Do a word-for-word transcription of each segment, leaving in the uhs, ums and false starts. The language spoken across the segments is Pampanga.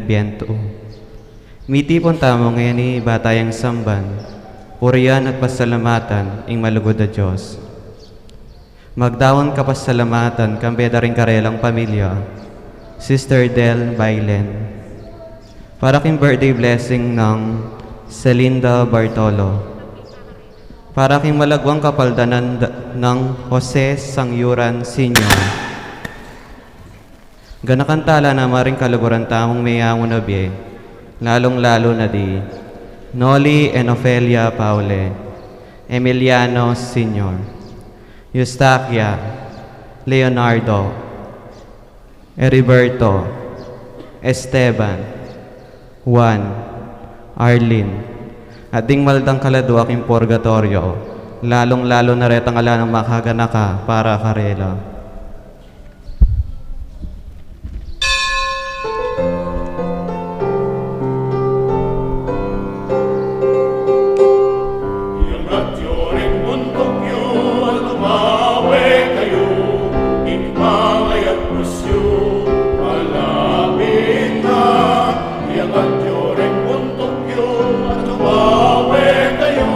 Adbientu. Mitipun tamu ngeni ba tayang samban, purian at pasalamatan ing malugud a Dios. Magdaun kapasalamatan kambe da ring karelang pamilya, Sister Del Bailen. Para king birthday blessing nang Celinda Bartolo. Para king malagwang kapaldanan da-, nang Jose Sangyuran Senior. Ganakan tala na maring kaluguran tamung meyangu na bie, lalung-lalu na di Noli and Ofelia Paule, Emiliano Senior, Eustaquia, Leonardo, Heriberto, Esteban, Juan, Arlene, at ding mal dang kaladua king purgatoryo, lalung-lalu na retang ala nang makaganaka para karela. Iangat yu ring buntuk yu at umawe kayu, ing pangayatbus yu malapit na. Iangat yu ring buntuk yu at umawe kayu,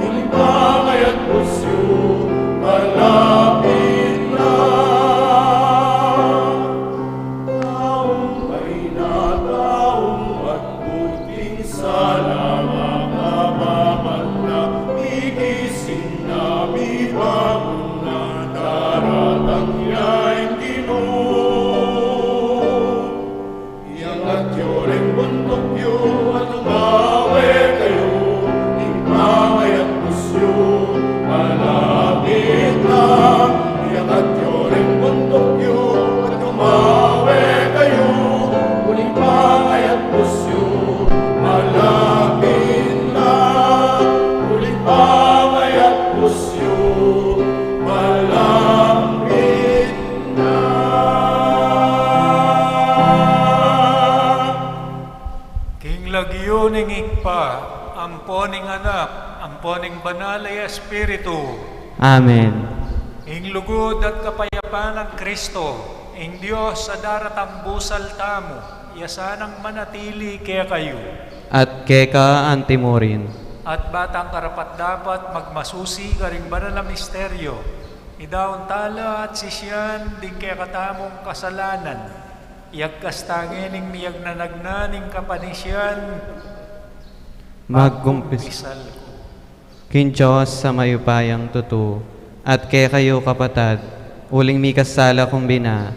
ing pangayatbus yu malapit na. Taung kaina, taung at buting sala, makababan na, migising na, mibangun na, daratang ya ing Ginu. Iangat yu ring buntuk yu at umawe kayu, ing pangayatbus yu malapit na. Iangat yu ring buntuk yu at umawe kayu, uling pangayatbus yu malapit na. Uling pangayatbus yu malapit na. King lagyu ning Ibpa, ampo ning Anak, ampo ning Banal a Espiritu. Amen. Ing lugud at kapayapan nang Kristo, ing Dios a daratang busal tamu, iya sanang manatili kekayu. At keka antimurin. At ba tang karapat-dapat magmasusi karing banal a misteryo, idaun tala at sisian ding kekatamung kasalanan. Iyagkas ta ngening miyagnanagna ning kapanisian. Magkumpisal ku king Dios a mayupayang tutu, at kekayu kapatad, uling mikasala kung bina,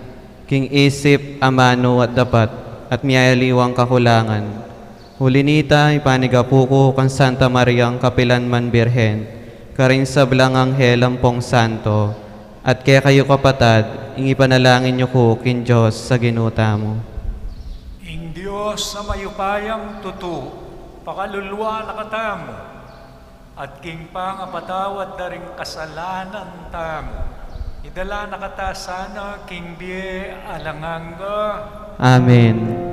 king isip, amanu at dapat, at miyayaliwang kakulangan. Uli nita, ipanigapu ku kang Santa Mariang kapilan man Birhen, karing sablang anghel ampong santo, at kekayu kapatad, ing ipanalangin yu ku king Dios a Ginu tamu. Ing Dios a mayupayang tutu, pakalulwan na katamu, at king pangapatawad da ring kasalanan tamu, idala na kata sana king bie alang angga. Amen.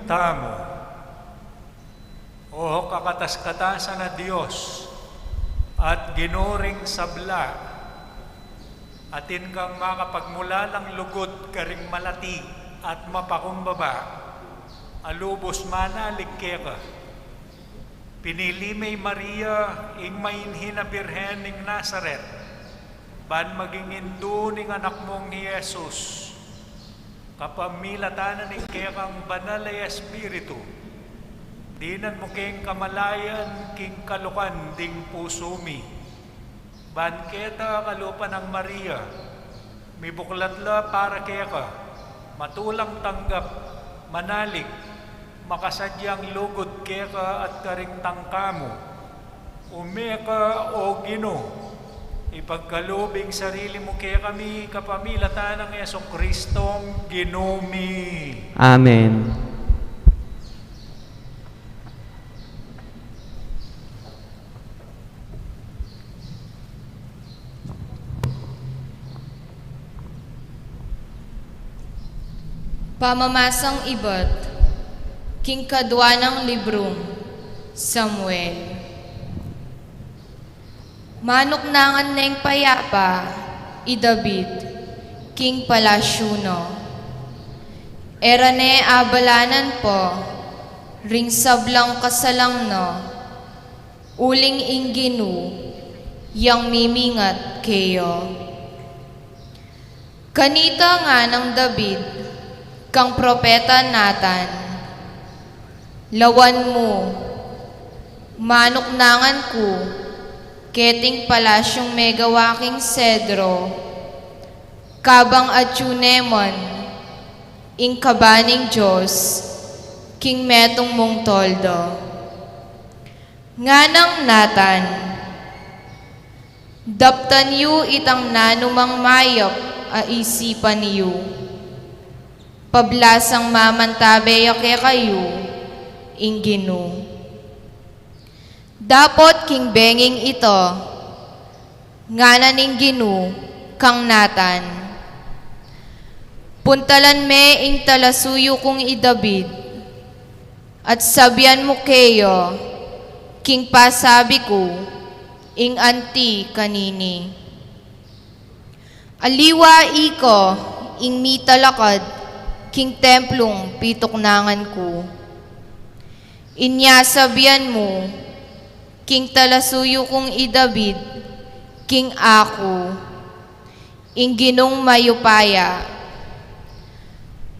Tamu. O kakatas-katasan a Dios at Ginu ring sabla, atin kang makapagmulalang lugud karing malati at mapakumbaba a lubus manalig keka. Pinili me i Maria, ing mainhin a birhen ning Nazaret, ban maging indu ning anak mung i Jesus. Kapamilatan na ning kekang banal a Espiritu, dinan mu keng kamalayan king kalukan ding pusu mi. Ban keta kalupa nang Maria, mibuklat la para keka, matulang tanggap, manalig, makasadyang lugud keka at karing tangka mu. Ume ka, O Ginu, ipagkalub ing sarili mu kekami kapamilatan nang Jesucristong Ginu mi. Amen. Pamamasang ibat king kadwa nang librung Samuel. Manuknangan neng payapa i David king palasyu na. E ra ne abalanan pa ring sablang kasalang na, uling ing Ginu yang mimingat keya. Kanita nganang David kang propeta Natan, "Lawan mu, manuknangan ku keting palasyung megawa king sedro, kabang atyu ne man ing kaba ning Dios king metung mung tolda." Nganang Natan, "Daptan yu itang nanumang mayap a isipan yu. Pablasang mamantabe ya kekayu ing Ginu." Dapot king benging ita, ngana ning Ginu kang Natan, "Puntalan me ing talasuyu kung i David, at sabian mu keya king pasabi ku ing anti kanini. Aliwa ika ing mitalakad king templung pituknangan ku. Inya sabian mu king talasuyu kung i David, king aku, ing Ginung mayupaya,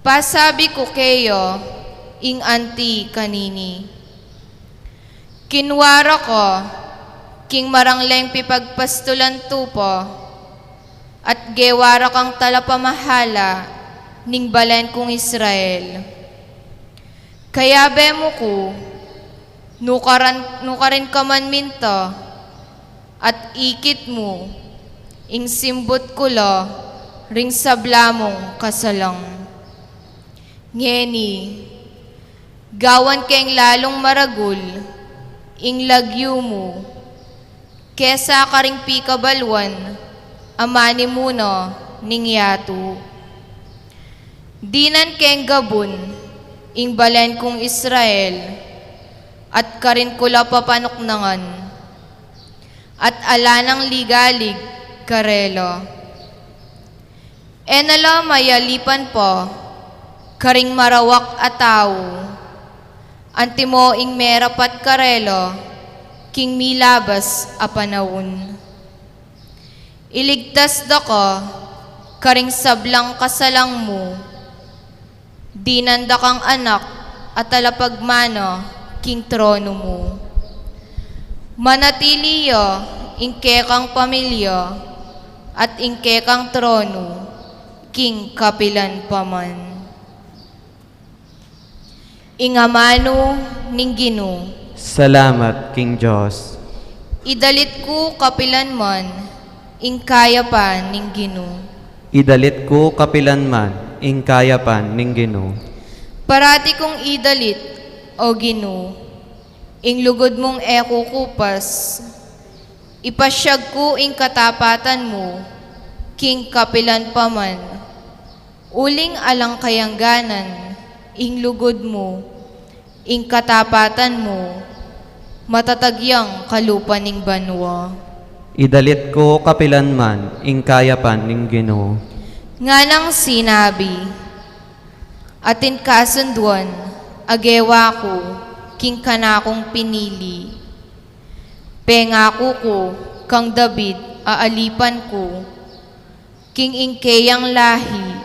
pasabi ku keya ing anti kanini: Kinwa ra ka king marangleng pipagpastulan tupa, at gewa ra kang talapamahala ning balen kung Israel. Kayabe mu ku, nukaran, nukarin ka man minta, at ikit mu ing simbut ku la ring sabla mung kasalang. Ngeni, gawan keng lalung maragul ing lagyu mu kesa karing pikabaluan a manimuna ning yatu. Dinan keng gabun ing balen kung Israel, at karin ku la papanuknangan, at ala nang ligalig karela. E na la mayalipan pa karing marawak a tau, antimo ing merapat karela king milabas a panaun. Iligtas da ka karing sablang kasalang mu, dinan da kang anak a talapagmana king tronu mu. Manatili ya ing kekang pamilya at ing kekang tronu king kapilan pa man." Ing amanu ning Ginu. Salamat king Dios. Idalit ku kapilan man ing kayapan ning Ginu. Idalit ku kapilan man ing kayapan ning Ginu. Parati kung idalit, O Ginu, ing lugud mung e kukupas. Ipasyag ku ing katapatan mu king kapilan pa man. Uling alang kayangganan ing lugud mu Ing katapatan mu, matatag yang kalupa ning banua. Idalit ku kapilan man ing kayapan ning Ginu. Nganang sinabi, atin kasunduan a gewa ku king kanakung pinili. Pengaku ku kang David a alipan ku, king ing keyang lahi,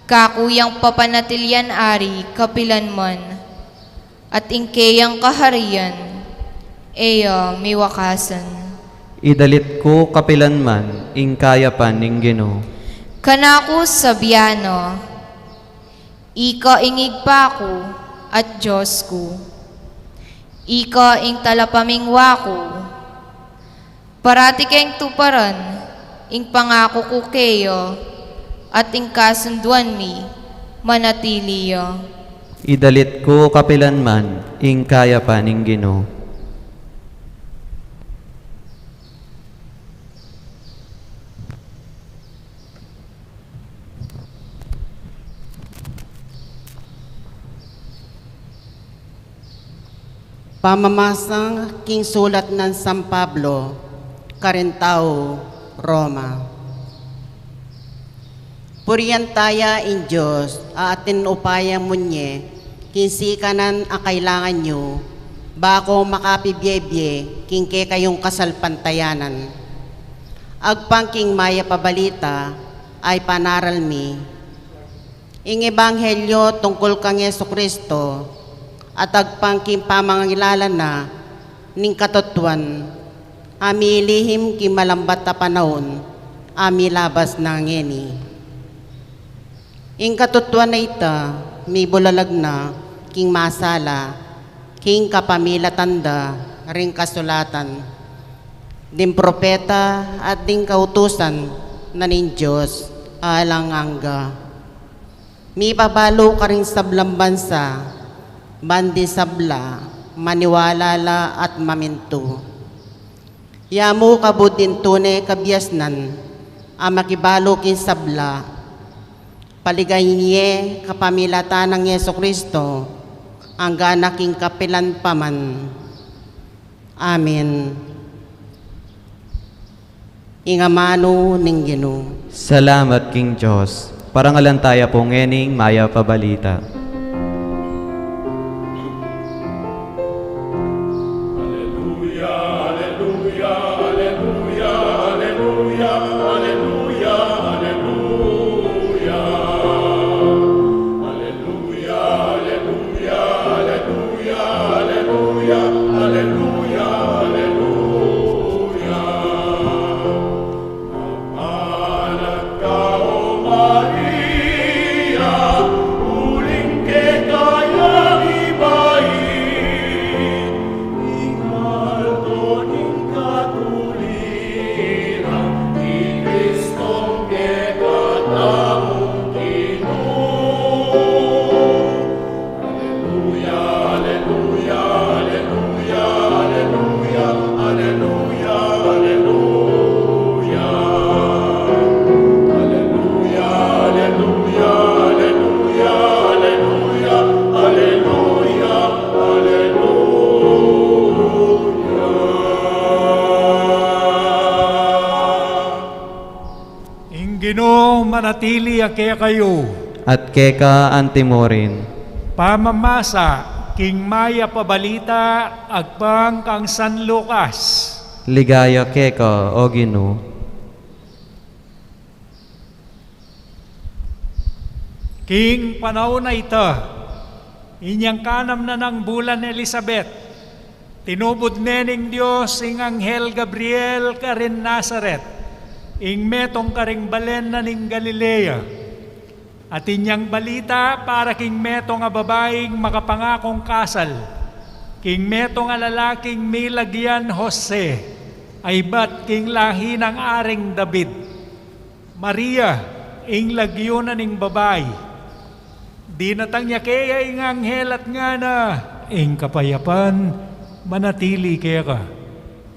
kaku yang papanatilian ari kapilan man, at ing keyang kaharian, e ya miwakasan. Idalit ku kapilan man ing kayapan ning Ginu. Kanaku sabian na, ika ing Ibpa ku at Dios ku. Ika ing talapamingwa ku. Parati keng tuparan ing pangaku ku keya, at ing kasunduan mi manatili ya. Idalit ku kapilan man ing kayapan ning Ginu. Pamamasa king sulat nang San Pablo karing tau Roma. Purian taya ing Dios a atin upaya munye king sikanan a kailangan yu, bako makapibiebie king kekayung kasalpantayanan. Agpang king mayap a balita a ipanaral mi, ing ebanghelyo tungkul kang Jesu-Cristo, at agpang king pamangilala na ning katutuan a milihim king malambat a panaun a milabas na ngeni. Ing katutuan a ita, mibulalag na king masala king kapamilatan da ring kasulatan, ding propeta at ding kautusan na ning Dios alang angga. Mipabalu karing sablang bansa, ban ding sabla maniwala la at mamintu. Ya mu kabud ding tune kabiasnan a makibalu king sabla, paligayan ye kapamilatan nang Jesu-Cristo, angga na king kapilan pa man. Amen. Ing amanu ning Ginu. Salamat king Dios. Parangalan taya pu ngening mayap a balita. Ing Ginu manatili ya kekayu. At keka antimurin. Pamamasa king mayap a balita agpang kang San Lucas. Ligaya keka, O Ginu. King panaun a ita, inyang kanam na nang bulan Elisabet, tinubud ne ning Dios ing anghel Gabriel karin Nazaret, ing metung karing balen na ning Galilea. At inyang balita para king metung a babaing makapangakung kasal, king metung a lalaking milagyan Jose, a ibat king lahi nang Aring David. Maria ing lagyu na ning babai. Dinatang ya keya ing anghel at ngana, ing kapayapan manatili keka.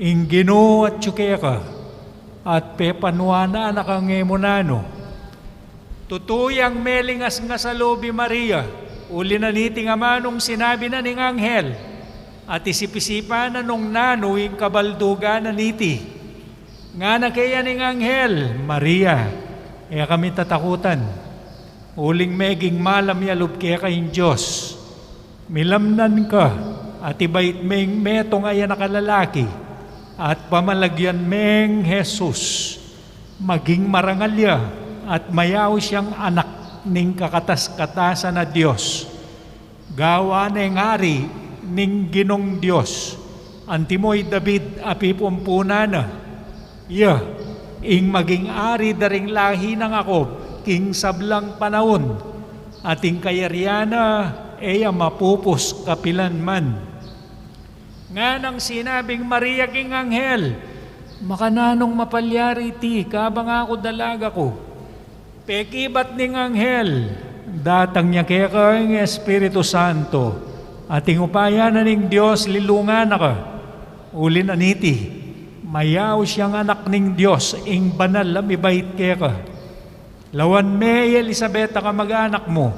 Ing Ginu atyu keka, at pepanuanan na ka ngemunanu. Tutu yang melingas-ngas a lub i Maria, Uli na niti nga manung sinabi na ning anghel, at isip-isipan na nung nanu ing kabaldugan na niti. Ngana keya ning anghel, "Maria, e ka mitatakutan. Uling meging malam ya lub keka ing Dios. Milamnan ka, at ibait me ing metung a anak a lalaki, at pamalagyan meng Jesus. Maging marangal ya, at mayaus yang anak ning kakatas-katasan a Dios. Gawan neng ari ning Ginung Dios, antimo i David a pipumpunan na. Iya ing maging ari da ring lahi nang Jacob king sablang panaun, at ing kayarian na e ya mapupus kapilan man." Nganang sinabing Maria king anghel, "Makananung mapalyari iti, kabang aku dalaga ku?" Pekibat ning anghel, "Datang ya keka ing Espiritu Santo, at ing upaya na ning Dios lilungan na ka. Uli na niti, mayaus yang anak ning Dios, ing banal a mibait keka. Lawan me i Elisabet a kamag-anak mu,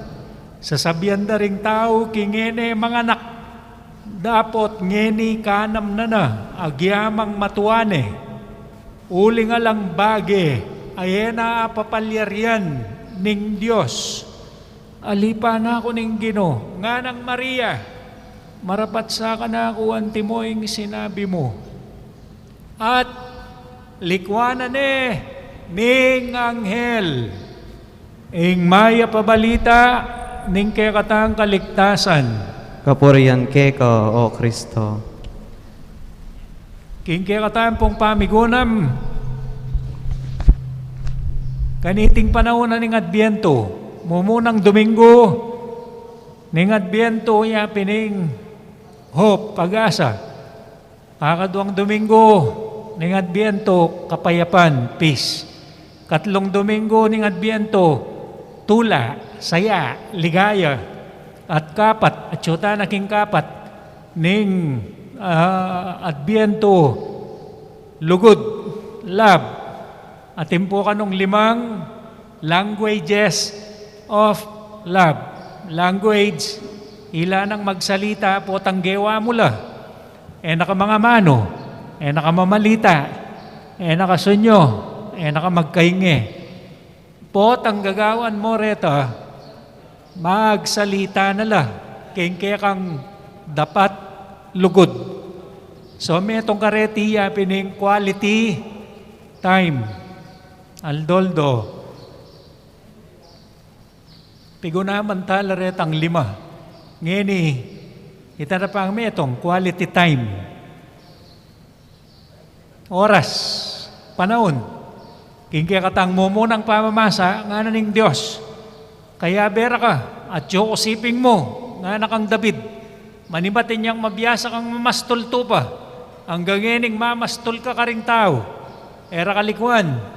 sasabian da ring tau king e ne manganak, dapot ngeni kanam na na, agyamang matua ne. Uling alang bage a e na apapalyarian ning Dios." "Ali pa naku ning Ginu," nganang Maria, "marapat sa kanaku antimo ing sinabi mu." At likwan na ne ning anghel ing mayap a balita ning kekatang kaligtasan. Kapurian keka, O Kristo. King kekatang pung pamigunam kaniting panaun na ning Adbientu, mumunang Domingo ning Adbientu, ya pin ing hope, pag-asa. Kakaduang Domingo ning Adbientu, kapayapan, peace. Katlung Domingo ning Adbientu, tula, saya, ligaya. At kapat, atsu ta na king kapat ning, ah, Adbientu, lugud, love. Atin pu kanung limang languages of love. Language, ila nang magsalita, potang gewa mu la, e na ka mangamanu, e na ka mamalita, e na ka sunyu, e na ka magkainge. Potang gagawan mu reta, magsalita na la king kekang dapat lugud. So, metung kareti ya pin ing quality time. Aldo-aldo, pigunaman ta la retang lima. Ngeni, ita na pang metung, quality time. Oras, panaun. King kekatang mumunang pamamasa, ngana ning Dios, "Kayabe ra ka, atyu ku siping mu," ngana kang David. Manibat inyang mabiasa kang mamastul tupa, anggang ngening mamastul ka karing tau, e ra ka likuan.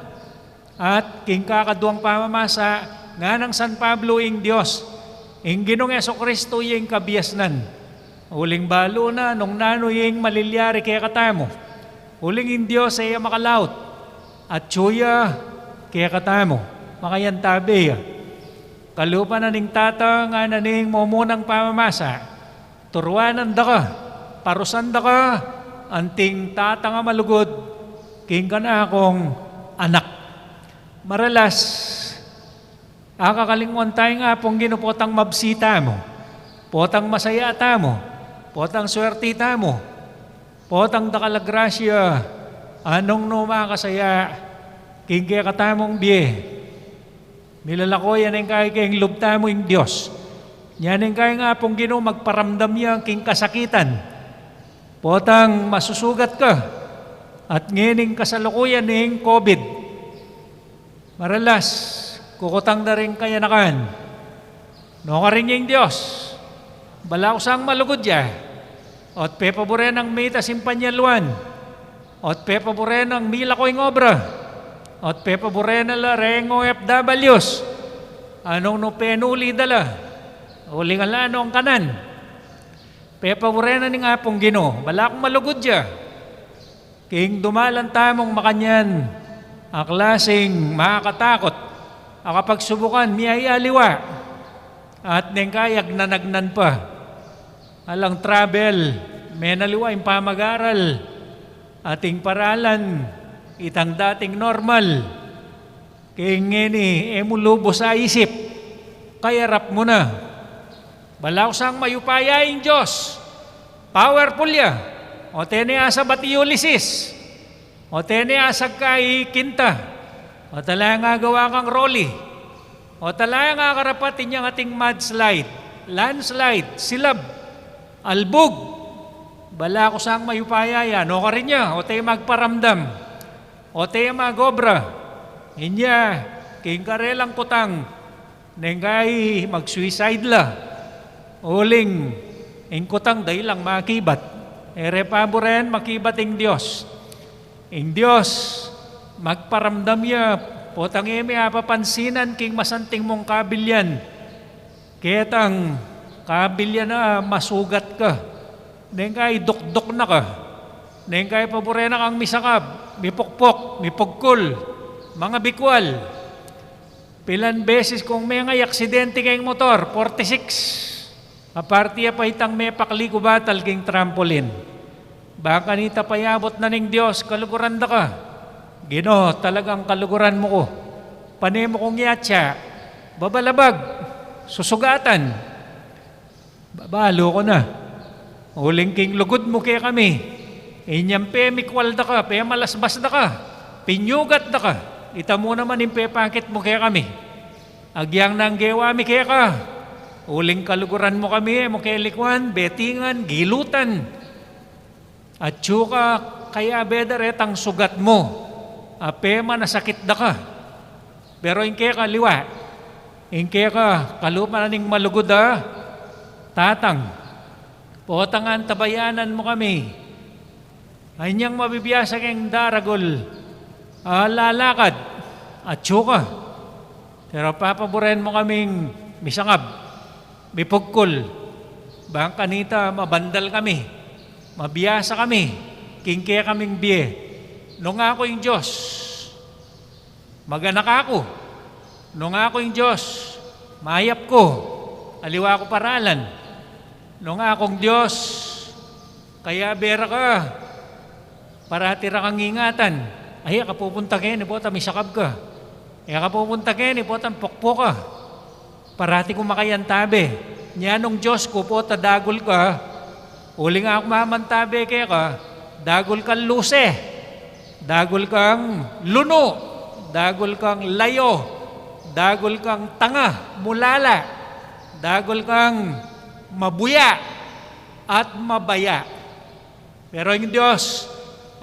At king kakaduang pamamasa, nganang San Pablo, ing Dios, ing Ginung Jesucristo, ya ing kabiasnan. Uling balu na nung nanu ing malilyari kekatamu. Uling ing Dios e ya makalaut, atyu ya kekatamu. Makayantabe ya. Kalupa na ning tata, ngana ning mumunang pamamasa, turuanan da ka, parusan da ka, anting tatang a malugud king kanakung anak. Maralas, akakalingwan taya ing Apung Ginu potang mabsi tamu, potang masaya tamu, potang swerti tamu, potang dakal a grasya, anung nu makasaya king kekatamung bie. Milalako ya ning kaya king lub tamu ing Dios. Nya ning kaya ing Apung Ginu magparamdam ya king kasakitan, potang masusugat ka, at ngening kasalukuyan ning COVID. Maralas, kukutang da ring kayanakan, "Nu karin ing Dios? Balaku sang malugud ya. Ot pepabure nang mitas ing panyalwan. Ot pepabure nang milako ing obra. Ot pepabure na la reng O F Ws. Anung nu penuli da la? Uling ala nung kanan." Pepabure na ning Apung Ginu, balaku malugud ya. King dumalan tamung makanyan a klasing makakatakut a kapagsubukan, miyayaliwa. At neng kayag nanagnan pa. Alang travel, menaliwa ing pamagaral, ating paralan, itang dating normal. Keng ngeni, e mu lubus aisip, kayarap mu na. Balaku sang mayupaya ing Dios, powerful ya. O tene asabat i Ulysses, o tene asagka i Quinta, o tala nga gawa kang Rolly, o tala nga karapat inyang ating mudslide, landslide, silab, albug. Balaku sang mayupaya ya, no karin ya, o te magparamdam, o te magobra. Inya, king karelang kutang, neng kai mag-suicide la. Uling, ing kutang da ilang makibat. E re paburen makibat ing Dios. Ing Dios, magparamdam ya, potang e me apapansinan king masanting mung kabilyan. Ketang kabilyan na masugat ka. Neng kai dukduk na ka. Neng kai paburen na kang misakab, mipukpuk, mipugkul, mangabikwal. Pilan beses kung mengayaksidente keng motor, forty-six. Aparte ya pa itang mepakli ku batal king trampoline. Bang kanita payabut na ning Dios, kaluguran da ka. Ginu, talagang kaluguran mu ku. Pane mu kung yatsa, babalabag, susugatan. Babalu ku na. Uling king lugud mu kekami, inyang pemikwal da ka, pemalasbas da ka, pinyugat da ka, ita mu naman ing pepakit mu kekami. Agyang nang gewa mi keka, uling kaluguran mu kami, e mu kelikwan, betingan, gilutan. Atsu ka, kayabe da retang sugat mu, a pemanasakit da ka. Pero ing keka liwa, ing keka kalupa na ning malugud a tatang. Potang antabayanan mu kami, inyang mabibiasa keng daragul a lalakad, atsu ka. Pero papaburen mu kaming misangab, mipugkul, bang kanita mabandal kami, mabiasa kami king kekaming bie. Nung aku ing Dios, maganak aku. Nung aku ing Dios, mayap ku, aliwa ku paralan. Nung akung Dios, kayabe ra ka, parati ra kang ingatan. Ay, e ka pupunta keni potang misakab ka. E ka pupunta keni potang pukpuk ka. Parati kung makayantabe. Nya nung Dios ku, pota dagul ka, uling aku mamantabe keka, dagul kang luse, dagul kang lunu, dagul kang layo, dagul kang tanga, mulala, dagul kang mabuya at mabaya. Pero ing Dios,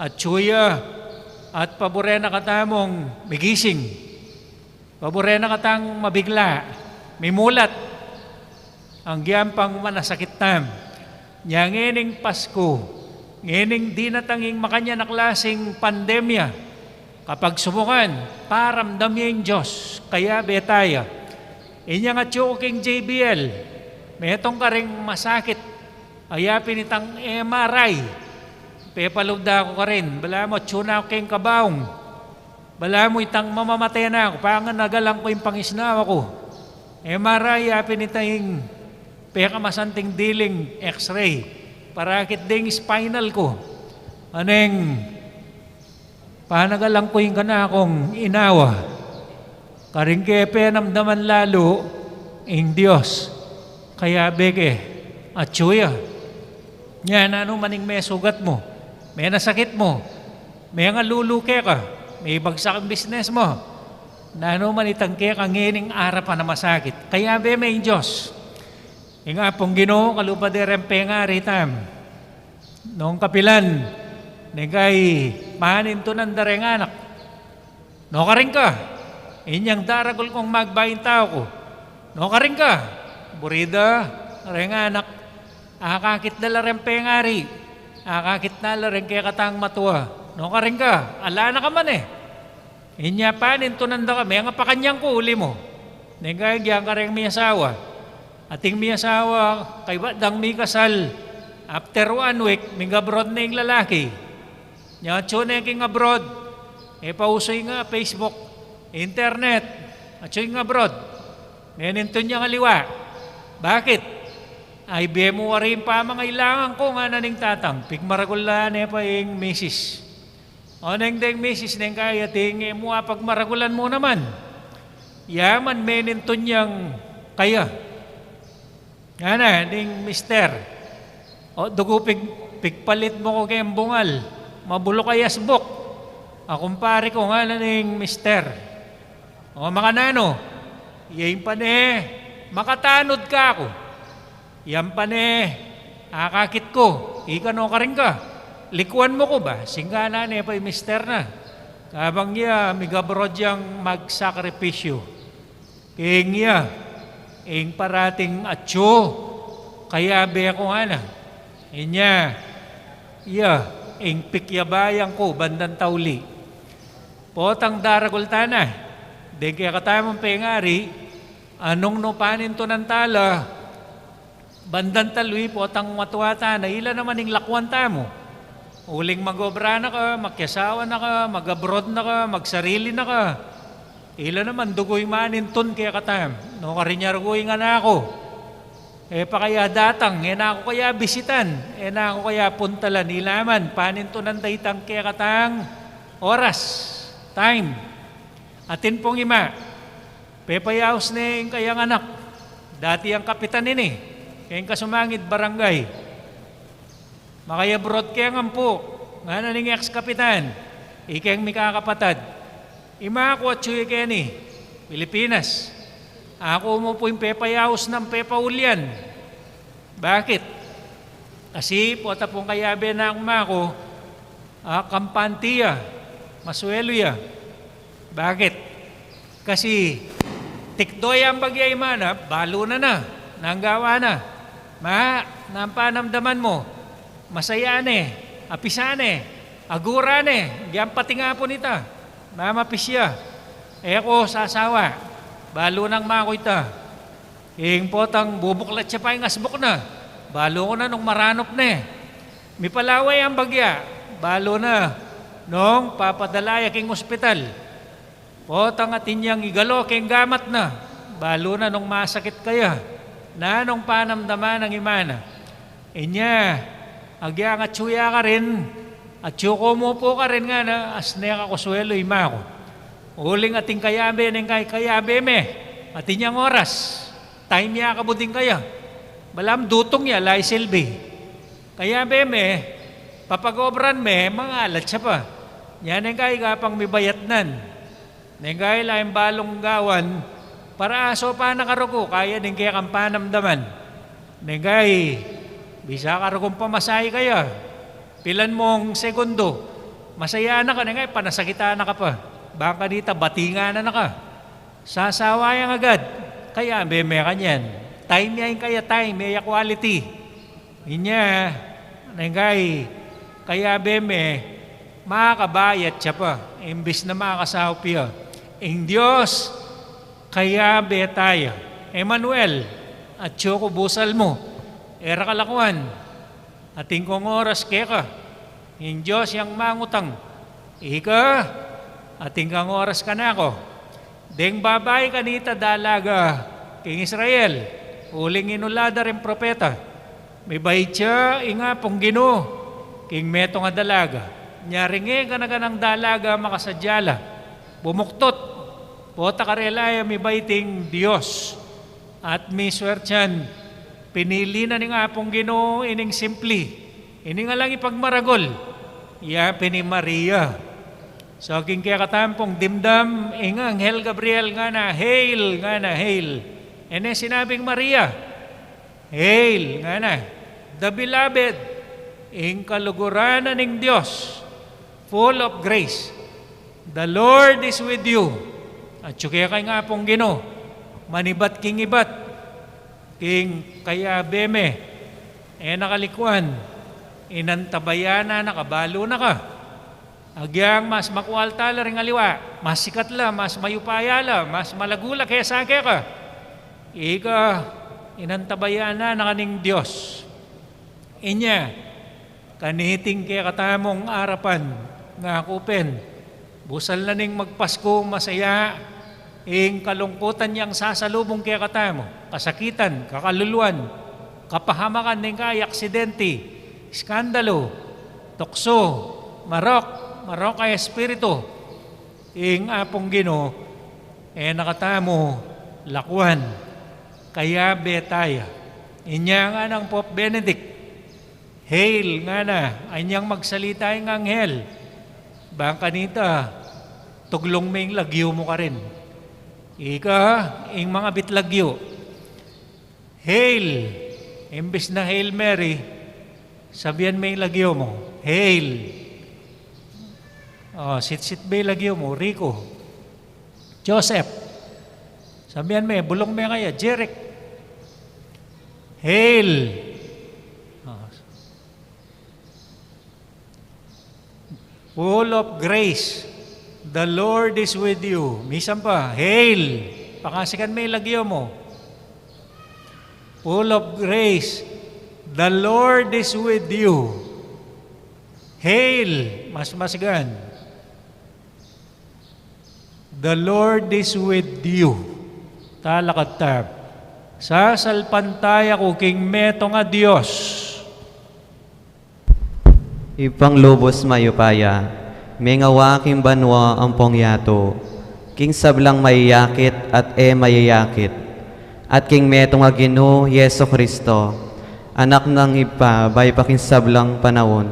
atsu ya, at paburen na katamung migising. Paburen na katang mabigla, mimulat, anggian pang manasakit tam. Nya ngening Pasku, ngening dinatang ing makanyan a klasing pandemya, kapag sumukan, paramdam ya ing Dios, kayabe taya. Inyang atsu ku king J B L, metung karing masakit, a yapin itang M R I, pepalub da ku karin, balamu atsu na ku king kabaung. Balamu itang mamamate na ku, panganagalan ku ing pangisnawa ku. M R I, yapin ita ing pekamasanting diling X-ray. Parakit ding spinal ku. Aneng, panagalan ku ing kanakung inawa. Karing kepenamdaman lalu ing Dios. Kayabe ke, atsu ya. Nya, nanu man ing mesugat mu, menasakit mu, mengalulu keka, mebagsak ing business mu, nanu man itang keka ngening arapan a masakit, kayabe me ing Dios. Ing Apung Ginu, kalupa de reng pengari tam. Nung kapilan, neng kai panintunan da reng anak. Nukarin ka, inyang daragul kung magbaing tau ku. Nukarin ka, buri da reng anak, akakit da la reng pengari, akakit na la reng kekatang matua. Nukarin ka, ala na ka man e. Inya panintunan da ka, mengapakanyan ku uli mu. Neng kai agyang kareng miasawa. Ating miasawa, kaybat dang mikasal, after one week, mingabroad ne ing lalaki. Nya atsu ne king abroad, e pa usu ing Facebook, internet, atsu ing abroad. Menintun yang aliwa. Bakit? Ay, bie mu wari ing pamangailangan ku, ngana ning tatang. Pigmaragul la ne pa ing misis. O neng deng misis, neng kaya ating e mu apagmaragulan mu naman. Yaman menintun yang kaya. Ngana ning mister, o dugu pig-, pigpalit mu ku keng bungal, mabuluk a yasbuk. A kumpari ku, ngana ning mister. O makananu, ya ing pane, makatanud ka ku. Yang pane, akakit ku, ika no karin ka. Likuan mu ku ba, singana ne pa ing mister na. Kabang ya, migabroad yang magsakripisyu. King iya, ing parating atyu, kayabe ku ngana. Inya, iya, ing pikyabayan ku, bandang tauli. Potang daragul tana, deng kekatamung pengari, anung nu panintunan tala, bandang tauli, potang matua tana, ila naman ing lakuan tamu. Uling mag-obra na ka, makiasawa na ka, mag-abroad na ka, magsarili na ka. Ila naman dugu ing manintun kekatam, no karin ya rugu ing anak ku. E pa kaya datang, e na ku kaya bisitan, e na ku kaya puntalan, ila man, panintunan da itang kekatang oras, time. Atin pung ima, pepayaus ne ing kayang anak, dati yang kapitan ini, keng kasumangid barangay. Makayabroad ke ngan pu, ngana ning ex-kapitan, ikeng mikakapatad. Ima ku atyu ya keni, Pilipinas. Aku mu pu ing pepayaus nang pepaulian. Bakit? Kasi pota pung kayabe nang ima ku, a, kampante ya, masuelu ya. Bakit? Kasi tikdo yang bagya ing ima na, balu na na, nanggawa na. Ma, nanu ing panamdaman mu? Masaya ne, apisan ne, agura ne, yang pati nga pu nita, mamapis ya. E ku sasawa, balu nang ima ku ita. Ing potang bubuklat ya pa ing asbuk na, balu ku na nung maranup ne. Mipalawe yang bagya, balu na nung papadala ya king ospital. Potang atin yang igalo keng gamat na, balu na nung masakit kaya, nanung panamdaman nang ima na. Inya, agyang atyu ya karin, atyu ku mu pu karin ngana, asne ka ku suelu ima ku. Uling atin kayabe neng kay kayabe me, atin yang oras, time ya kabud ing kaya. Balamu dutung ya, ala ya silbi. Kayabe me, papag-obran me, mangalat ya pa. Nya neng kay kapang mibayatnan. Neng kay la ing balung gawan, para aso pa na karuku, kaya ding kekang panamdaman. Neng kay, bisa karukung pamasahe kaya. Pilan mung segundo, masaya na ka, neng kay, panasakitan na ka pa. Bang kanita, batingan na na ka. Sasawa yang agad, kayabe me kanyan. Time ya ing kaya time, e ya quality. Inya, neng kay, kayabe me, makabayat ya pa, imbis na makasaup ya. Ing Dios, kayabe taya. Emmanuel, atyu ku, busal mu. E ra kalakuan, atin kung oras keka. Ing Dios yang mangutang, ika, atin kang oras kanaku. Deng babai kanita dalaga king Israel, uling inula da ring propeta. Mibait ya ing Apung Ginu king metung a dalaga. Nya ring e gana-ganang dalaga makasadya la. Bumuktut, pota karela ya mibait ing Dios. At miswertian, pinili na ning Apung Ginu ining simpli, ining alang ipagmaragul, ya pin i Maria. So, king kekatampung dimdam, ing anghel Gabriel ngana, "Hail," ngana, "Hail." E ne sinabing Maria, "Hail," ngana, "the beloved," ing kaluguran na ning Dios, "full of grace. The Lord is with you." Atyu keka ing Apung Ginu, manibat king ibat, king kayabe me, e na kalikuan, inantabayanan na ka, balu na ka. Agyang mas makwal tala ring aliwa, mas sikat la, mas mayupaya la, mas malagu la kesa keka. Ika, inantabayanan na ka ning Dios. Inya, kaniting kekatamung arapan, ngaku pin, busal na ning magpasku masaya, ing kalungkutan yang sasalubung kekatamu, kasakitan, kakaluluan, kapahamakan, ning kaya aksidente, iskandalu, tuksu, marok, marok a espiritu, ing Apung Ginu, e na katamu lakuan, kayabe taya. Inya ngana nang Pope Benedict, "Hail," ngana, anyang magsalita ing anghel. Bang kanita, "Tuglung me ing lagyu mu karin." Ika, ing mangabit lagyu. "Hail," imbis na "Hail Mary," sabian me ing lagyu mu. "Hail." O, sitsit me ing lagyu mu, Rico. Joseph. Sabian me, bulung me kaya, Jeric. "Hail." O. "Full of grace, the Lord is with you." Misan pa, "Hail." Pakasikan me ing lagyu mu. "Full of grace, the Lord is with you." "Hail." Mas masigan. "The Lord is with you." Talakad ta. Sasalpantaya ku king metung a Dios. Ibpang lubus mayupaya, mengawa king banua ampong yatu, king sablang mayayakit at e mayayakit, at king metung a Ginu Jesu Cristo, Anak nang Ibpa, bayu pa king sablang panaun,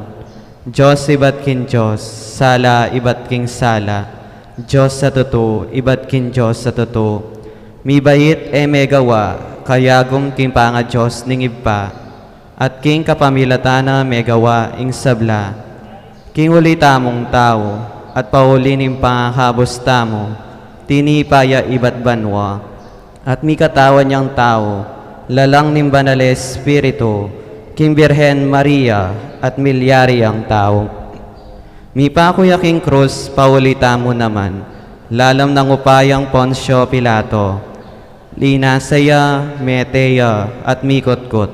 Dios ibat king Dios, sala ibat king sala, Dios a tutu ibat king Dios a tutu, mibait e megawa, kayagum king panga-Dios ning Ibpa, at king kapamilatan na megawa ing sabla. King uli tamung tau, at pauli ning pangakabus tamu, tinipa ya ibat banua, at mikatawan yang tau, lalang ning Banal a Espiritu, king Birhen Maria, at milyari yang tau. Mipaku ya king krus, pauli tamu naman, lalam nang upayang Poncio Pilato. Linasa ya, mete ya, at mikutkut.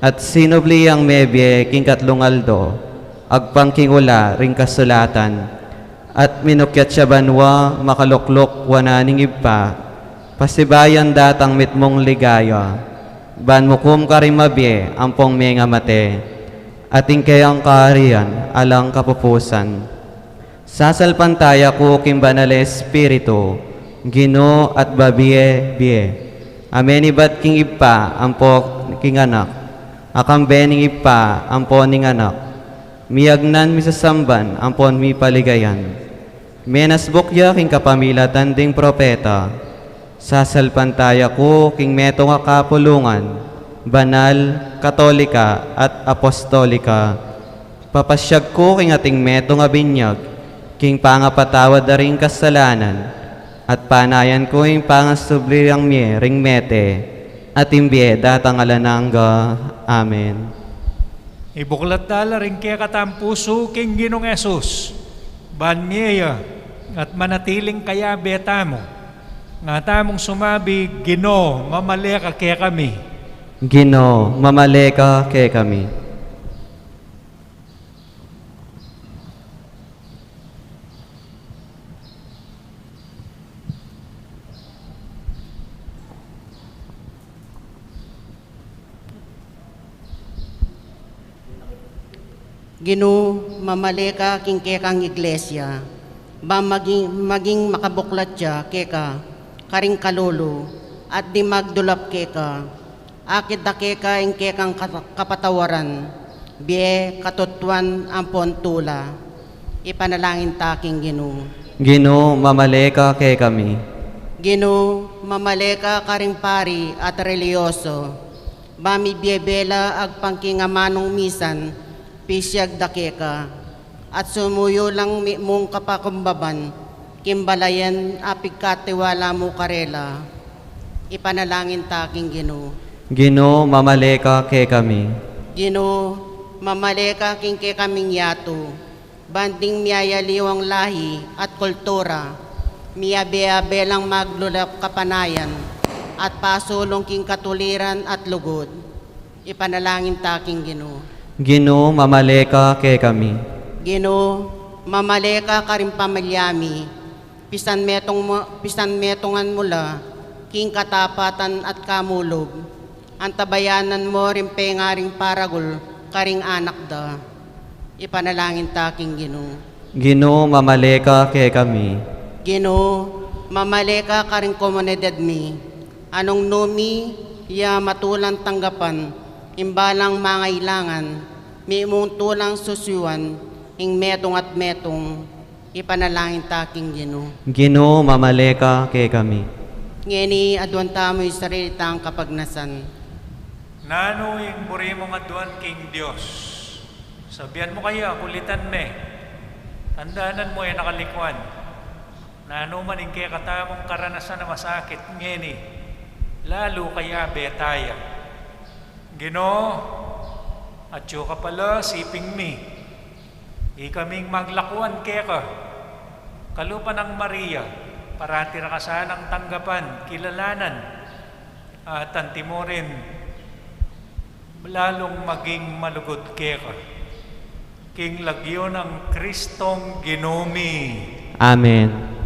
At sinubli yang mebie king katlung aldo, agpang king ula ring kasulatan. At minukyat ya banua, makalukluk wanan ning Ibpa, pasibayu yang datang mitmung ligaya, ban mukum karing mabie ampong mengamate, at ing keyang kaharian alang kapupusan. Sasalpantaya ku king Banal a Espiritu, Ginu at babie-bie, a menibat king Ibpa ampo king Anak, a kambe ning Ibpa ampo ning Anak, miyagnan, misasamban ampon mipaligayan. Menasbuk ya king kapamilatan ding propeta. Sasalpantaya ku king metung a kapulungan, banal, katolika, at apostolika. Papasyag ku king ating metung a binyag, king pangapatawad da ring kasalanan, at panayan ku ing pangasubli yang mie ring mete, at ing bie datang alang angga. Amen. Ibuklat ta la ring kekatang pusu king Ginung Jesus, ban mie ya, at manatiling kayabe tamu. Nga tamung sumabi, Ginu, mamale ka kekami. Ginu, mamale ka kekami. Ginu, mamale ka king kekang iglesia, ba maging, maging makabuklat ya keka karing kalulu, at ding magdulap keka. Akit da keka ing kekang kata-, kapatawaran, bie, katutuan, ampon tula. Ipanalangin ta king Ginu. Ginu, mamale ka kekami. Ginu, mamale ka karing pari at reliyoso, ba mibie-bie la agpang king amanung misan, pisyag da keka, at sumuyu lang mitmung kapakumbaban king balayan a pigkatiwala mu karela. Ipanalangin ta king Ginu. Ginu, mamale ka kekami. Ginu, mamale ka king kekaming yatu, ban ding miyayaliwang lahi at kultura, miyabe-abe lang maglulap kapanayan, at pasulung king katuliran at lugud. Ipanalangin ta king Ginu. Ginu, mamale ka kekami. Ginu, mamale ka karing pamilya mi, Pisan metung mu-, pisan metungan mu la king katapatan at kamulub, antabayanan mu ring pengaring paragul karing anak da. Ipanalangin ta king Ginu. Ginu, mamale ka kekami. Ginu, mamale ka karing komunidad mi. Anung numi ya matulang tanggapan ing balang mangailangan, mimung tulang susyuan ing metung at metung. Ipanalangin ta king Ginu. Ginu, mamale ka kekami. Ngeni aduan tamu ing sarili tang kapagnasan. Nanu ing buri mung aduan king Dios? Sabian mu kaya, kulitan me. Tandanan mu e na kalikuan. Nanu man ing kekatamung karanasan a masakit ngeni, lalu kayabe taya. Ginu, atyu ka pa la siping mi. Ikaming maglakuan keka. Kalupa nang Maria, parati ra ka sanang tanggapan, kilalanan, at antimo rin lalung maging malugud keka. King lagyu nang Kristong Ginu mi. Amen.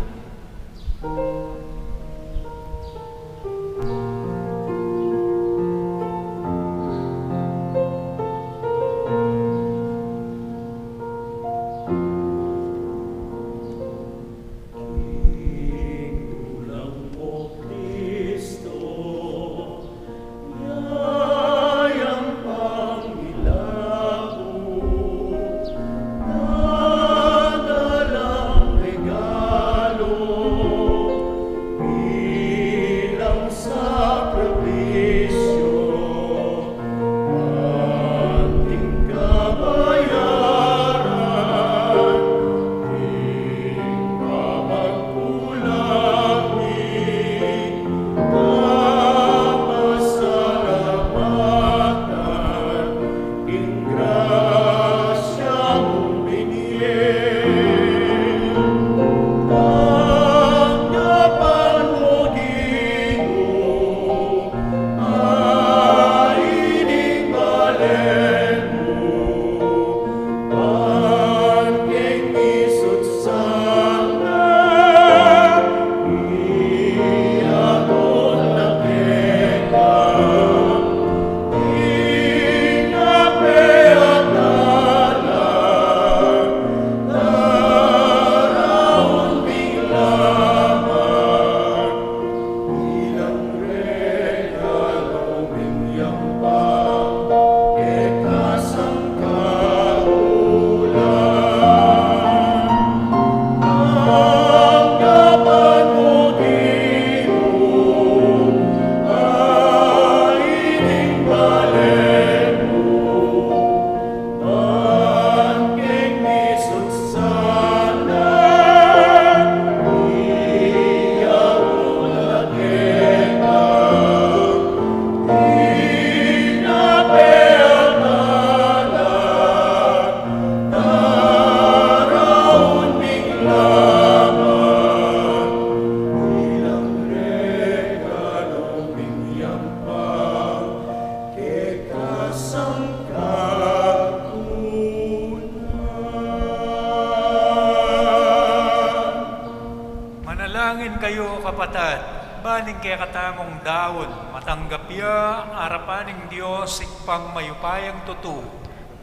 Manalangin kayu, kapatad, ban ing kekatamung daun matanggap ya arapan ning Dios, Ibpang mayupayang tutu.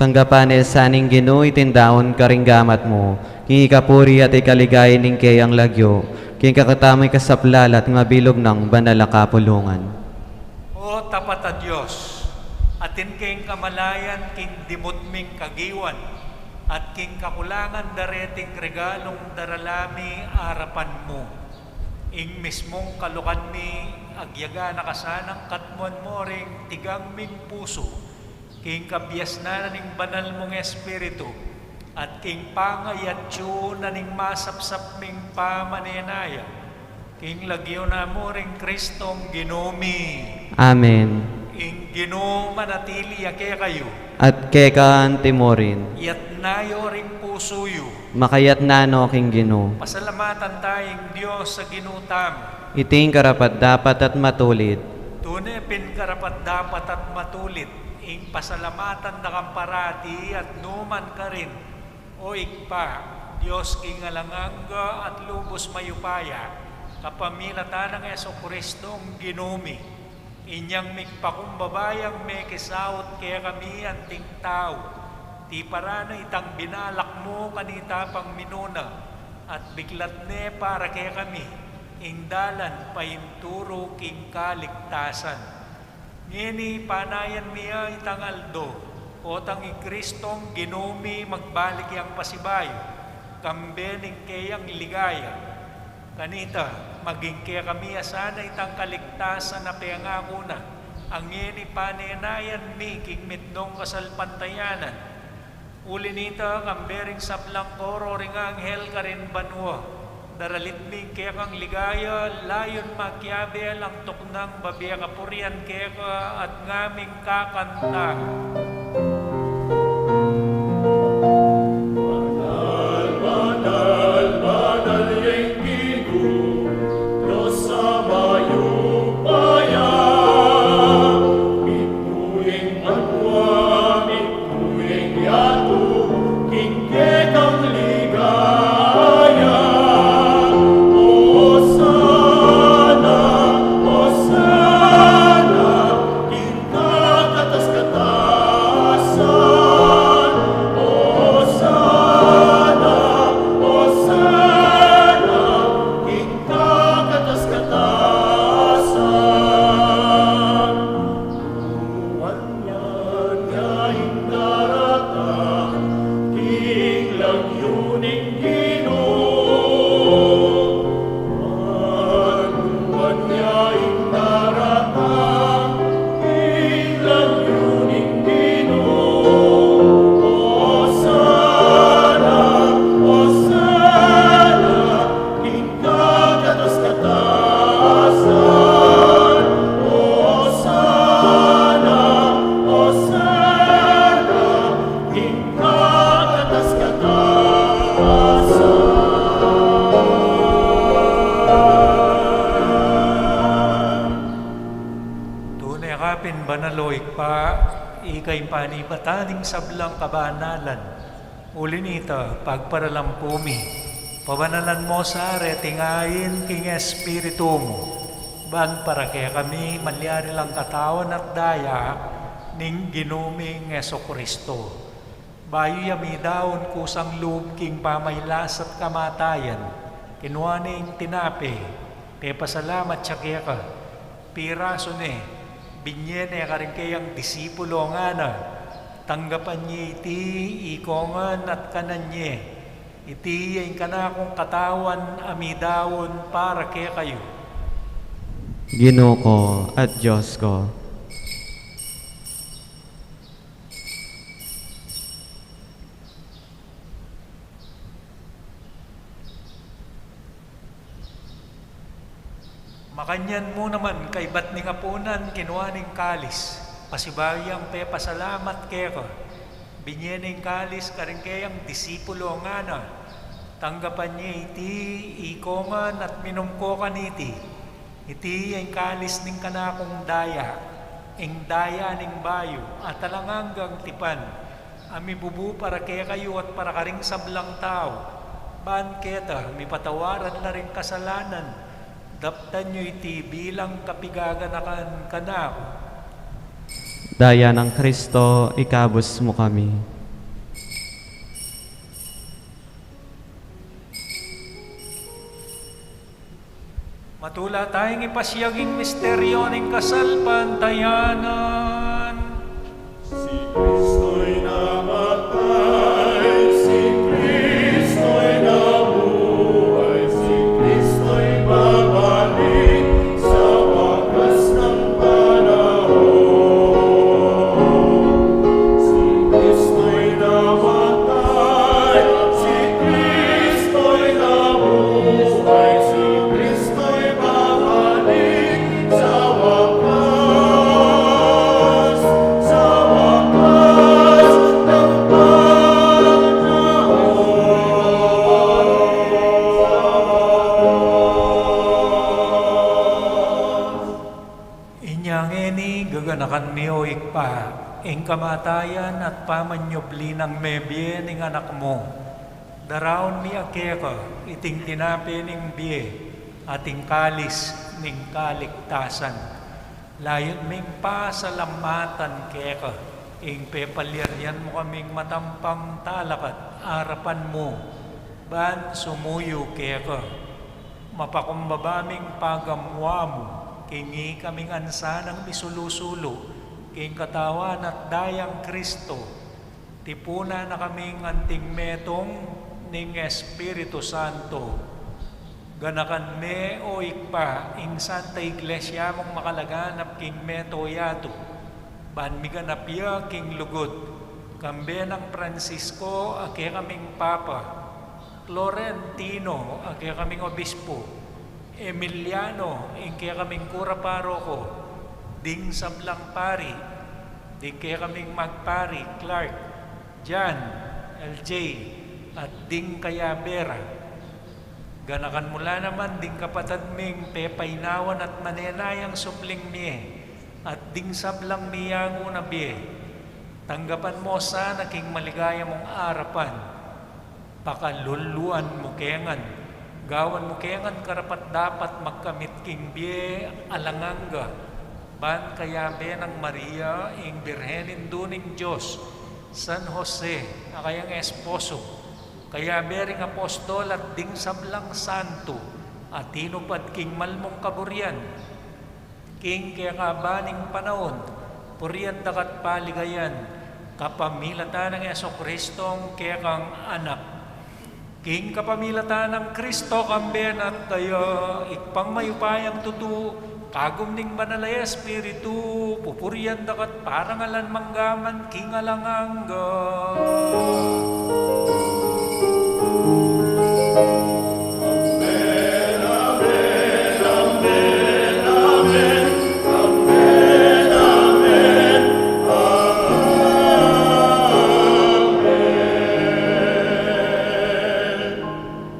Tanggapan na sa ning Ginu iting daun karing gamat mu, king ikapuri at ikaligaya ning keyang lagyu, king kekatamung ikasaplal at mabilug nang banal a kapulungan. O tapat a Dios, atin keng kamalayan king dimut ming kagiwan, at king kakulangan da reting regalung darala mi arapan mu. Ing mismung kalukan mi, agyaga na ka sanang katmuan mu ring tigang ming pusu, king kabiasnan na ning banal mung Espiritu, at king pangayatyu na ning masapsap ming pamanenaya, king lagyu na mu ring Kristong Ginu mi. Amen. Ing Ginu manatili ya kekayu. At keka antimo rin. Iyatna yu ring pusu yu. Makayatna no king Ginu. Pasalamatan taya ing Dios a Ginu tamu. Iti ing karapat-dapat at matulid. Tune pin karapat-dapat at matulid ing pasalamatan da kang parati at nukarin man, O Ibpa, Dios king alang angga at lubus mayupaya, kapamilatan nang Jesucristong Ginu mi, inyang migpakumbaba yang mekisaut kekami anting tau, tiparan na itang binalak mu kanita pang minuna, at biklat ne para kekami ing dalan painturu king kaligtasan. Ngeni panayan mi ya itang aldo, otang i Kristong Ginu mi magbalik yang pasibayu, kambe ning keyang ligaya. Kanita, maging kekami ya sana itang kaligtasan a pengaku na, a ngeni panenayan mi king mitmung kasalpantayanan. Uli nita, kambe ring sablang koro ring anghel karin banua, daralit mi ing kekang ligaya, layun makiabe lang tuknang babie kapurian keka at ngaming kakanta. Banal, banal, banal yang Ginu, Dios a mayupaya, mitmu yang banua, mitmu yang yatu, king kekang ligaya. Osana, Osana, king kakatas-katasan. Osana, Osana, king kakatas-katasan. Nuan yang ing daratang king lagyu ning Ginu. Nuan yang ing daratang king lagyu ning Ginu. Osana, Osana, king kakatas-katasan. Osana, Osana, king kakatas-katasan. Tune ka pin banal, o Ibpa, ika ing panibatan ning sablang kabanalan. Uli nita, pagparalampu mi, pabanalan mo sa reting ain king Espiritu mu, ban para kekami malyari lang katawan at daya ning Ginu ming Jesucristo. Bayu ya midaun kusang lub king pamailas at kamatayan, kinua ne ing tinape, pepasalamat ya keka, pirasu ne, binye ne karing keyang disipulo, ngana: Tanggapan ye iti ikongan at kanan ye. Iti ya ing kanakung katawan a midaun para kekayu. Ginu ku at Dios ku. Makanyan mu naman, kaibat ning apunan, kinua ne ing kalis, pasibayu yang pepasalamat keka, binye ne ing kalis karing keyang disipulo, ngana: Tanggapan ye iti ikongan at minum ko kaniti. Iti ya ing kalis ning kanakung daya, ing daya ning bayu at alang anggang tipan, a mibubu para kekayu at para karing sablang tau, ban keta mipatawaran la ring kasalanan. Daptan yu iti bilang kapigaganakan kanaku. Daya nang Kristo, ikabus mu kami. Matula tayang ipasiag ing misteryo ning kasalpantayanan. Si Kristo'y namatay, si Kristo'y nabuhay, si Kristo'y babalik sa wakas ng panahon. Si Kristo'y namatay, si Kristo'y nabuhay, si Kristo'y babalik sa wakas, sa wakas ng panahon. Inya ngeni, gaganakan mi, o Ibpa, ing kamatayan at pamanyubli nang mebie ning Anak mu. Daraun mi keka iting tinape ning bie at ing kalis ning kaligtasan. Layun ming pasalamatan keka ing pepalyarian mu kaming matampang talakad king arapan mu ban sumuyu keka. Mapakumbaba ming pagamu-amu king ikaming ansanang misulu-sulu king Katawan at Dayang Kristo. Tipunan na kaming anting metung ning Espiritu Santo. Ganakan me, o Ibpa, ing Santa Iglesia mung makalaganap king mabilug a yatu, ban miganap ya king lugud, kambe nang Francisco a kekaming Papa, Florentino a kekaming Obispo, Emiliano ing kekaming Kura Paroko, ding sablang pari, ding kekaming magpari Clark, John, L J, at ding kayabe ra. Ganakan mu la naman ding kapatad ming pepainawan at manenayang supling mie, at ding sablang miyagu na bie. Tanggapan mu sana king maligaya mung arapan. Pakaluluan mu ke ngan, gawan mu ke ngan karapat-dapat magkamit king bie alang angga, ban kayabe nang Maria, ing Birhen Indu ning Dios, San Jose, a kayang esposo, kayabe ring apostol at ding sablang santo, a tinupad king mal mung kaburian, king kekaban ning panaun, purian daka at paligayan, kapamilatan nang Jesucristo a kekang Anak. King kapamilatan nang Kristo, kambe na at kaya, Ibpang mayupayang tutu, kagum ning Banal a Espiritu, pupurian daka at parangalan mangga man king alang angga.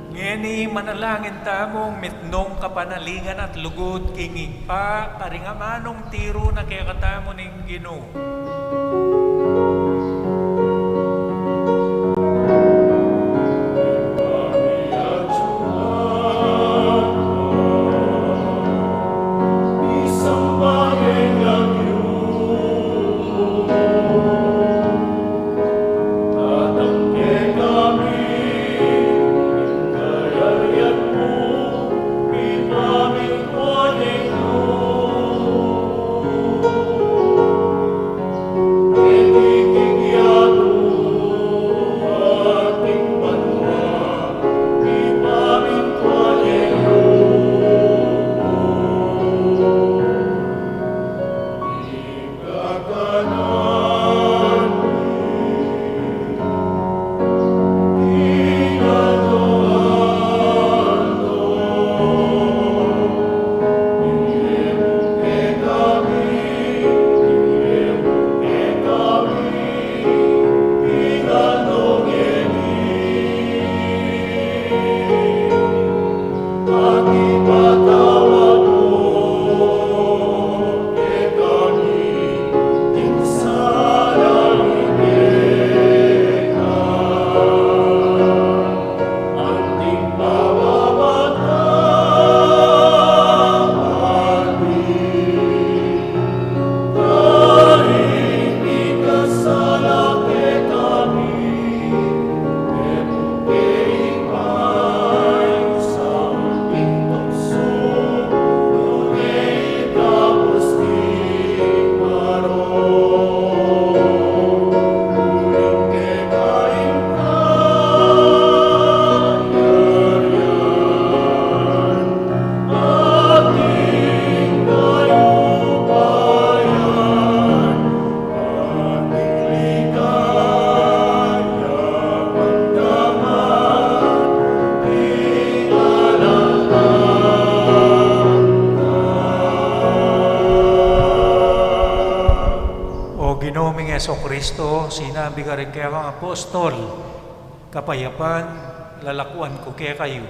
Ngeni manalangin tamung mitmung kapanaligan at lugud king Ibpa, karing amanung tiru na kekatamu ning Ginu. O Ginu ming Jesucristo, sinabi ka karing kekang apostol, kapayapan lalakuan ku kekayu,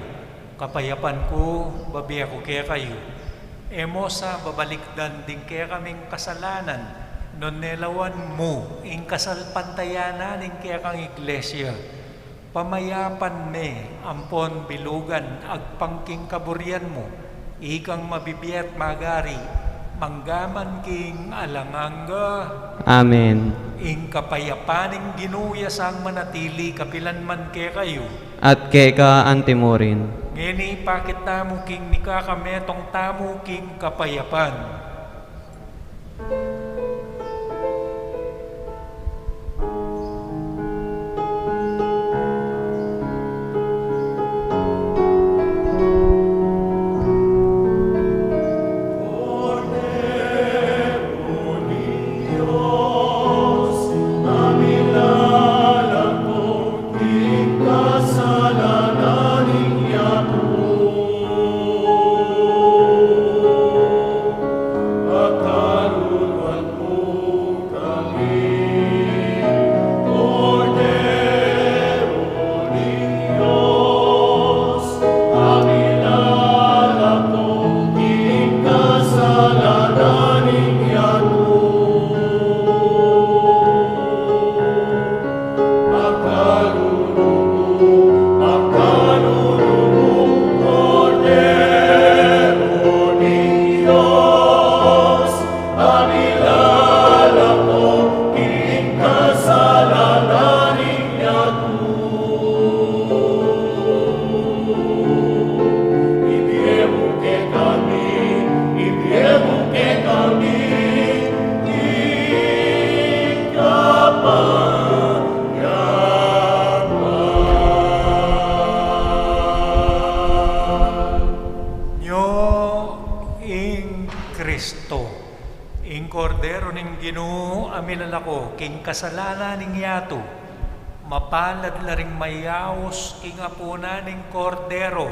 kapayapan ku bibie ku kekayu. E mu sa babalikdan ding kekaming kasalanan, nune lawan mu ing kasalpantayanan ning kekang iglesia. Pamayapan me ampon bilugan agpang king kaburian mu, ikang mabibie at magari, mangga man king alang angga. Amen. Ing kapayapan ning Ginu ya sang manatili kapilan man kekayu. At keka antimurin. Ngeni ipakit tamu king mikakametung tamu king kapayapan. Ibie mu kekami, ibie mu kekami, ing kapayapan. Nyo ing Kristo, ing Kordero ning Ginu, a milalako king kasalanan ning yatu. Mapalad la ring mayaus king apunan ning Kordero.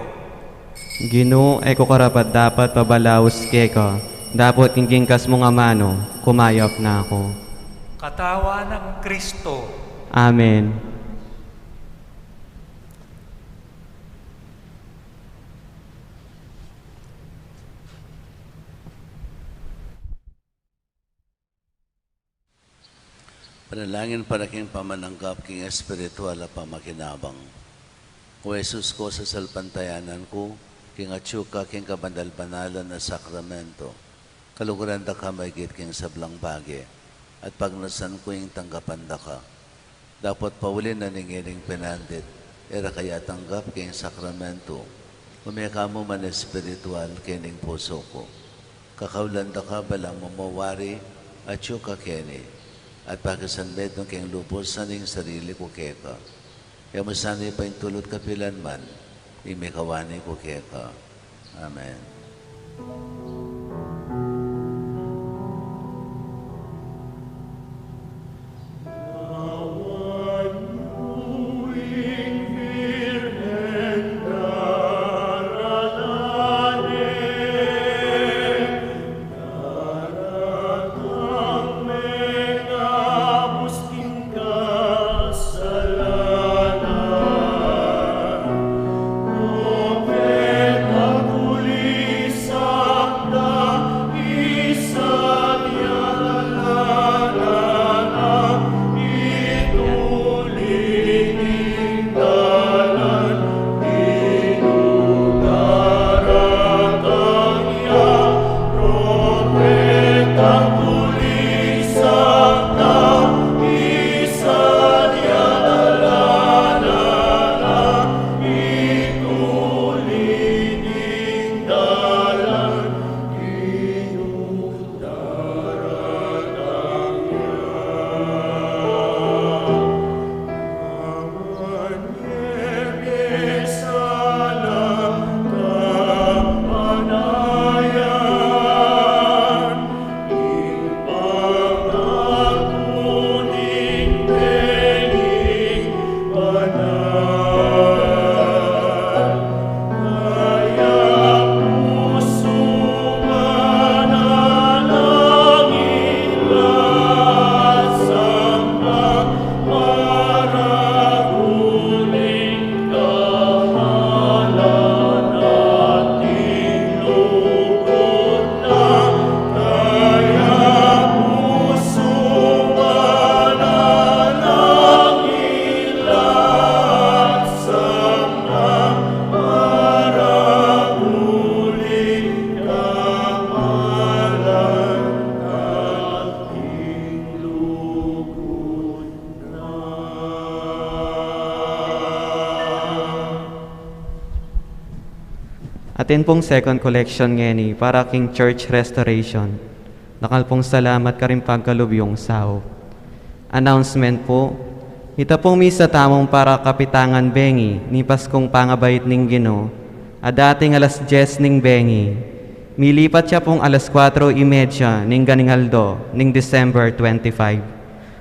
Ginu, e ku karapat-dapat pabalaus keka, dapot king kingkas mung amanu, kumayap na ku. Katawan nang Kristo. Amen. Panalangin para king pamananggap king espiritual a pamakinabang. O Jesus ku, sasalpantayanan ku king atyu ka king kabanal-banalan a sakramento. Kaluguran da ka maigit king sablang bage, at pagnasan ku ing tanggapan da ka. Dapot pauli na ning ining penandit, e ra ka ya tanggap king sakramento, ume ka mu man espiritual king pusu ku. Kakaulan da ka balang mamawari, atyu ka keni, at pakisanmetung king lubus ing sarili ku keka. E mu sana ipaintulut kapilan man ing mikawani ku keka. Amen. Atin pung second collection ngeni para king church restoration. Dakal pung salamat karing pagkalub yung saup. Announcement pu, ita pung misa tamung para kapitangan bengi ning Paskung Pangabait ning Ginu, a dating alas dyes ning bengi, milipat ya pung alas kuatro y media ning ganing aldo ning December twenty-five.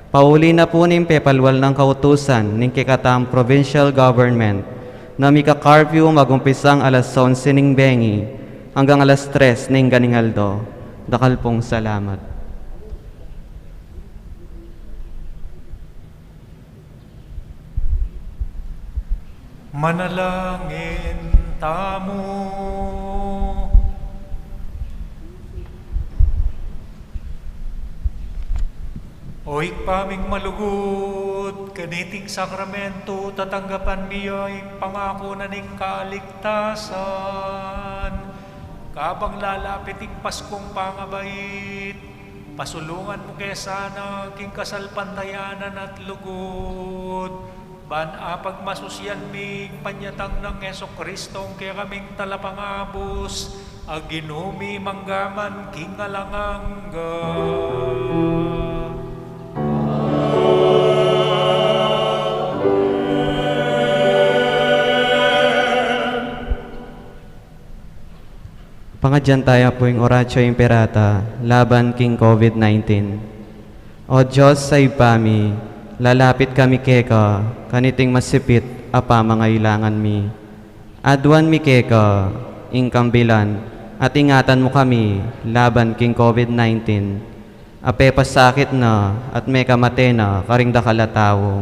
Pauli na pu ning pepalwal nang kautusan ning kekatang provincial government na mika-curfew magumpisang alas onse ning bengi anggang alas tres ning ganing aldo. Dakal pung salamat. Manalangin tamu. O Ibpa ming malugud, kaniting sakramento tatanggapan mi ya ing pangaku na ning kaligtasan. Kabang lalapit ing Paskung Pangabait, pasulungan mu ke sana king kasalpantayanan at lugud, ban apagmasusian mi ing panyatang nang Jesucristo ing kekaming Talapangabus, a Ginu mi mangga man king alang angga. Pangadyan taya pu ing Oratio Imperata laban king COVID nineteen. O Dios a Ibpa mi, lalapit kami keka kaniting masipit a pamangailangan mi. Aduan mi keka ing kambilan at ingatan mu kami laban king COVID nineteen. A pepasakit na at mekamate na karing dakal a tau.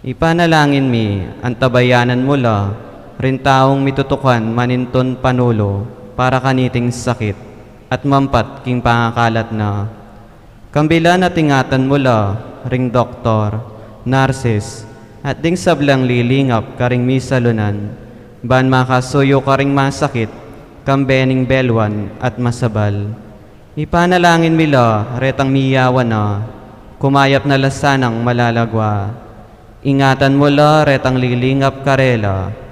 Ipanalangin mi, antabayanan mu la ring taung mitutukan manintun panulu para kaniting sakit at mampat king pangakalat na. Kambilan at ingatan mu la ring doktor, nurses, at ding sablang lilingap karing misalunan, ban makasuyu karing masakit, kambe ning beluan at masabal. Ipanalangin mi la retang miyawan na, kumayap na la sanang malalagwa. Ingatan mu la retang lilingap karela.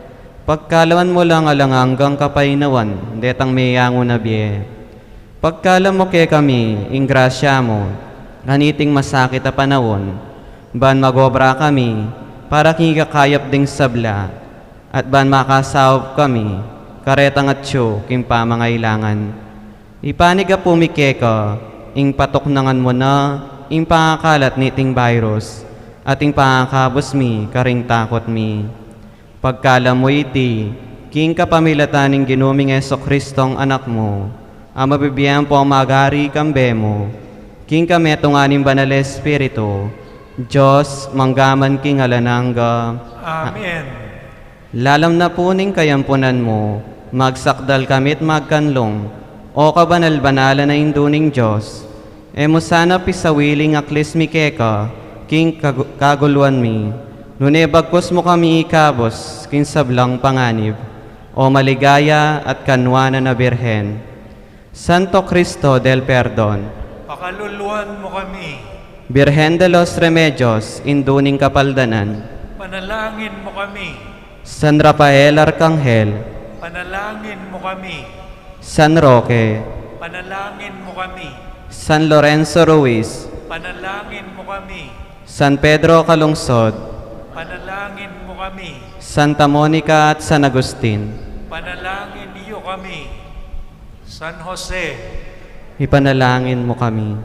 Pagkaluan mu lang alang anggang kapaynawan detang meyangu na bie. Pagkalam mu kekami ing grasya mu kaniting masakit a panaun, ban magobra kami para king ikakayap ding sabla, at ban makasaup kami karetang atyu king pamangailangan. Ipanyawad mi keka ing patuknangan mu na ing pangakalat niting virus, at ing pangakabus mi karing takut mi. Pagkalam mu iti king kapamilatan ning Ginu ming Jesucristong Anak mu, a mabibie ampong magari kambe mu, king kametungan ning Banal a Espiritu, Dios, mangga man king alang angga. Amen. Lalam na pu ning kayampunan mu, magsakdal kami't magkanlung, O kabanal-banalan a Indu ning Dios. E mu sana pisawili ing aklis mi keka king kagu-, kaguluan mi, nune bagkus mu kami ikabus king sablang panganib, O maligaya at kanwanan a Birhen. Santo Cristo del Perdon, pakaluluan mu kami. Birhen de los Remedios, Indu ning Kapaldanan, panalangin mu kami. San Rafael Arkanghel, panalangin mu kami. San Roque, panalangin mu kami. San Lorenzo Ruiz, panalangin mu kami. San Pedro Calungsod, panalangin mu kami. Santa Monica at San Agustin, panalangin yu kami. San Jose, ipanalangin mu kami.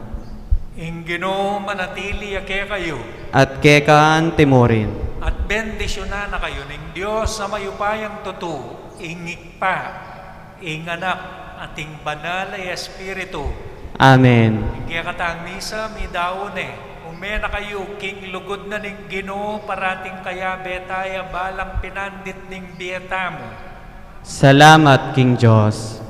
Ing Ginu manatili ya kekayu. At keka anti mu rin. At bendisyunan na kayu ning Dios a mayupayang tutu, ing Ibpa, ing Anak, at ing Banal a Espiritu. Amen. Ing kekatang misa midaun ne. Ume na kayu king lugud na ning Ginu, parating kayabe taya balang pinandit ning bie tamu. Salamat king Dios.